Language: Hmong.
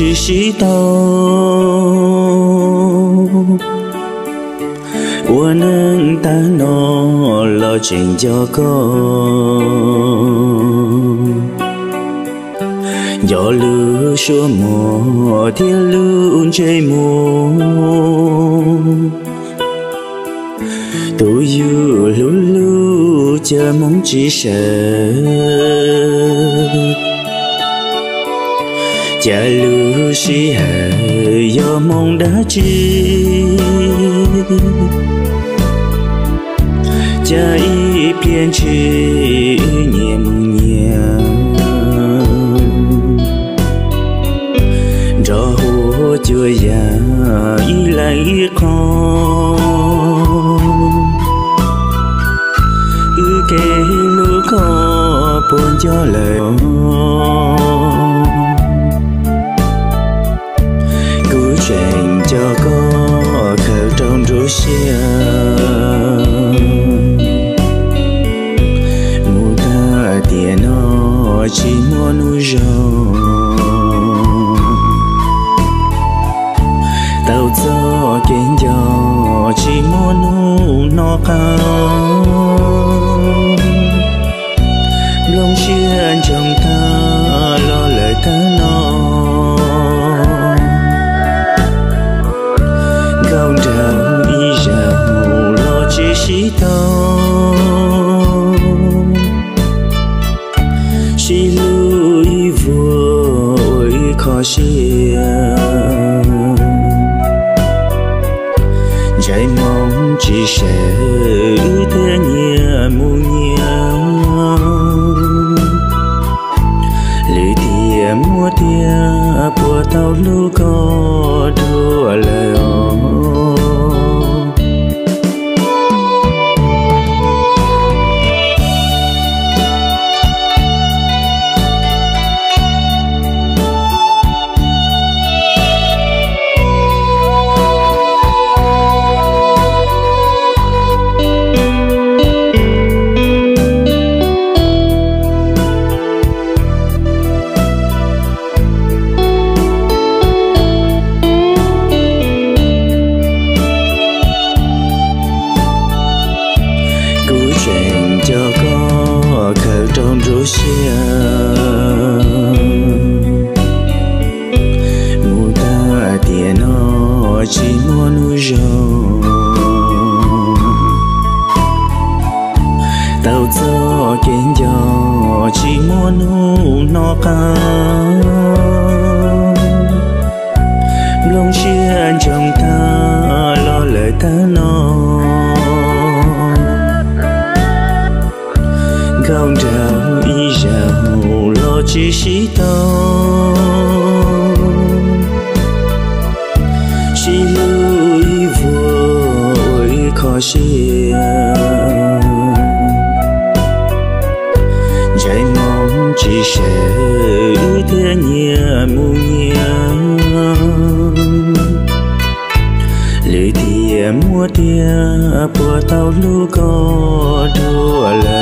tsis sib tau. Ua neej tag no los tseem nco koj, nco lub suab muag thiab lub ntsej muag. Tus yus hlub hlub cas hmoov tsis sawv, cas lub sij hawm yog hmoov dab tsi, cas ib pliag ntshis wb nyias mus nyias, nrov huab cua ya ib leeg ib qho. Wb kev hlub koj puas nco lawm, kuv tseem nco koj khaws rau nruab siab. Mus tag tiam no tsis muaj hnub zoo, tau txoj kev nco tsis muaj hnub hnov qab. Nplooj siab ntsoog tag los lawm tag no, nkauj nraug ib zaug los tsis sib tau. Sib hlub ib vuag ua ib qho siab, ntsais hmoov tsis sawv wb thiaj nyias mus nyias. Lwm tiam muaj tiag puas tau hlub koj dua lawm os. Kuv tseem nco koj khaws rau nruab siab, mus tag tiam no tsis muaj hnub zoo, tau txoj kev nco tsis muaj hnub hnov qab. Nplooj siab ntsoog tag los lawm tag no, nkauj nraug ib zaug los tsis sib tau. Sib hlub ib vuag ua ib qho siab, ntsais hmoov tsis sawv wb thiaj nyias mus nyias. Lwm tiam muaj tiag puas tau hlub koj dua lawm.